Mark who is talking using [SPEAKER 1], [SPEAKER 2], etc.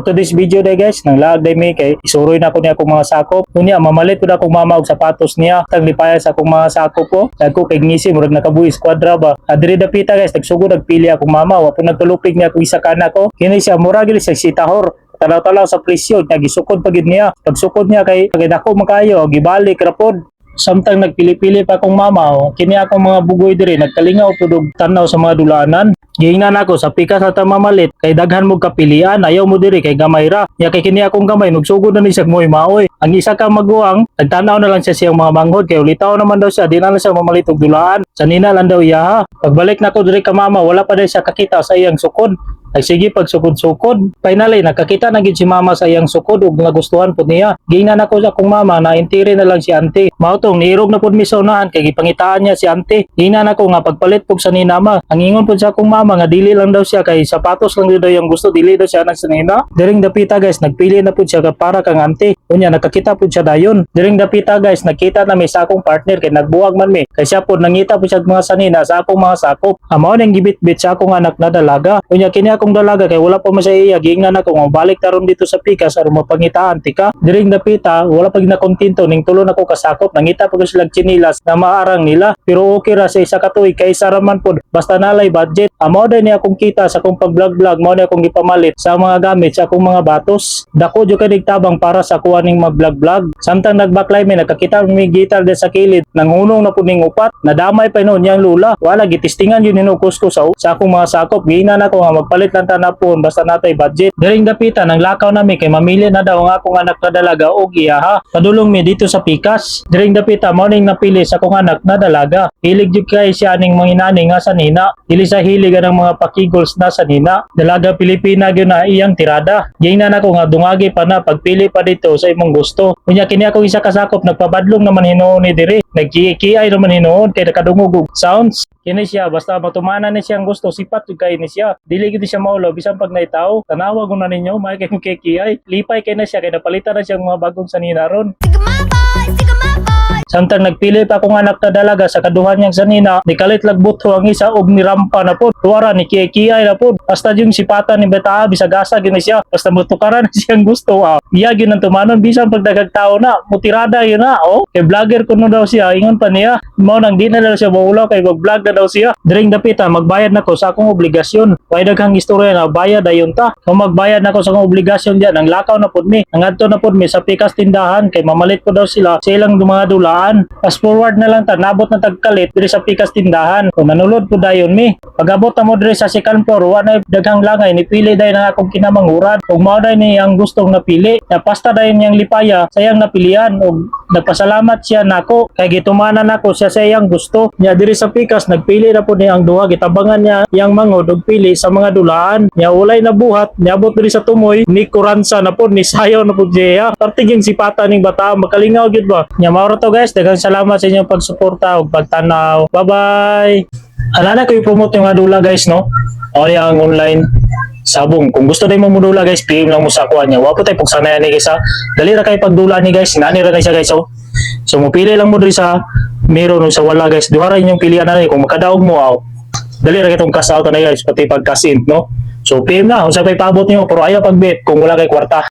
[SPEAKER 1] For today's video day guys, nang laag day mi kay isuroy na ko niya akong mga sakop. Unya mamalit pud akong mama og sapatos niya. Tang lipaya sa akong mga sakop ko. Dagko kay ngisi, murag nakabuhi squadra ba. Adiri dapita guys, nagsugod nagpili akong mama. Wa po nagkalupig niya akong isa ka anak ko. Kini siya mura gid siya sitahor. Tanaw-tanaw sa presyo, niya gisukod pa gid niya. Pagsukod niya kay dako man kayo, gibalik ra pod. Samtang nagpili-pili pa akong mama, oh, kini akong mga bugoy diri nagkalingaw pud og tanaw sa mga dulaanan. Giingnan ako sa pikas na mamalit kay daghan mo kapilian, ayaw mo diri kay gamay ra. Nya kay kini akong gamay nagsugod na ni siya moy maoy. Ang isa ka maguwang, nagtanaw na lang siya siyang mga manghod kay ulitaw naman daw siya, di na lang siya mamalit og dulaan. Sanina lang daw iya ha. Pagbalik nako diri ka mama, wala pa dai siya kakita sa iyang sukod. Nagsige pag sukod-sukod. Finally, nakakita na gid si mama sa iyang sukod ug nagustuhan pud niya. Giingnan ako sa akong mama na intiri na lang si auntie. Mao tong niirog na pud mi sa unahan kay gipangitaan niya si auntie. Giingnan ako nga pagpalit pug sanina ma. Ang ingon pud sa akong mama nga dili lang daw siya kay sapatos lang daw yung gusto, dili daw siya ng sanina. Diring dapita guys, nagpili na pud siya para kang auntie. Unya nakakita pud siya dayon. Diring dapita guys, nakita na mi sa akong partner kay nagbuwag man mi. Kay siya pud nangita pud siya og mga sanina sa akong mga sakop. Mao nang gibitbit sa akong anak na dalaga. Unya kini akong dalaga kay wala pa man siya iya, giingnan ako nga balik taron dito sa pikas aron mapangitaan tika. Diring dapita, wala pa gid na kontento ning tulo na ko kasakop, nangita pa ko sila tsinilas na maarang nila. Pero okay ra sa isa ka tuig kay isa ra man pod basta nalay budget. Mao day ni akong kita sa akong pag-vlog-vlog, mao ni akong gipamalit sa mga gamit sa akong mga batos. Dako jud kay tabang para sa kuha ning mag-vlog-vlog. Samtang nagbaklay mi, nakakita mi gitar di sa kilid, nanghunong na pud ning upat. Nadamay pa noon niyang lula. Wala gitistingan yun hinukos ko sa akong mga sakop. Giingnan ako nga magpalit lang ta na phone basta natay budget. Diring dapita nang lakaw nami kay mamili na daw ang akong anak na dalaga og iyaha. Padulong mi dito sa pikas. Diring dapita mao ning napili sa akong anak na dalaga. Hilig jud kay siya ning mga inani nga sanina. Dili sa hilig ang mga pakigols na sanina. Dalaga Pilipina gyud na iyang tirada. Giingnan ako nga dungagi pa na pagpili pa dito sa imong gusto. Unya kini akong isa kasakop nagpabadlong naman hinuon ni diri. Nagkikiay naman hinuon kay nakadungog og sounds. Kini siya basta matumanan ni siyang gusto, sipat jud kay ni siya. Dili gid siya maulaw bisan pag naitaw. Tanawa ko na ninyo may kay kikiay. Lipay kay na siya kay napalitan na siyang mga bagong sanina ron.
[SPEAKER 2] Sigma boy, Sigma boy.
[SPEAKER 1] Samtang nagpili pa akong anak na dalaga sa kaduhan niyang sanina, nikalit lagbutho ang isa og nirampa na pod. Tuwara ni kiay na pod. Basta yung sipatan ni Betaa bisag asa gyud ni siya. Basta mutukaran na siyang gusto. Ah. Iya gyud ang tumanon bisan pag dagag tao na, mutirada yun na. Oh, kay vlogger kuno daw siya, ingon pa niya. Mao nang di na daw siya maulaw kay mag-vlog na daw siya. Diring dapita magbayad na ko sa akong obligasyon. Way daghang istorya na bayad ayon ta. Kung magbayad na ko sa akong obligasyon diyan, ang lakaw na pud mi. Ang adto na pud mi sa pikas tindahan kay mamalit ko daw sila sa ilang mga dulaan. Fast forward na lang ta, nabot na tagkalit diri sa pikas tindahan. Kung nanulod po dayon mi. Pag-abot na mo diri sa second floor, wa na daghang langay, nipili dayon ang akong kinamanghuran. Ug mao dayon ni ang gustong napili. Ya pasta dayon niyang lipaya sa iyang napilian ug nagpasalamat siya nako kay gitumanan nako siya sa iyang gusto. Nya diri sa pikas nagpili na pud niya ang duha, gitabangan niya iyang mangod og pili sa mga dulaan. Nya walay nabuhat, niabot diri sa tumoy ni kuransa na pud ni sayaw na pud siya. Perting yung sipata ning bata, makalingaw gyud ba. Nya mao ra to guys, daghang salamat sa inyong pagsuporta ug pagtanaw. Bye bye. Ala na ko i-promote yung mga dula guys, no? O ang online sabong. Kung gusto din mo mudula guys, PM lang mo sa kuha niya. Wa po tayo pagsanayan ni guys ha. Dali ra kay pagdula ni guys. Nani ra kay siya guys oh. So mupili lang mo diri sa meron o sa wala guys. Duha ra inyong pilian na ni kung makadaog mo aw. Dali ra kitong cash out na guys, pati pag cash in, no? So PM na, unsa pay paabot nimo, pero ayaw pagbit kung wala kay kwarta.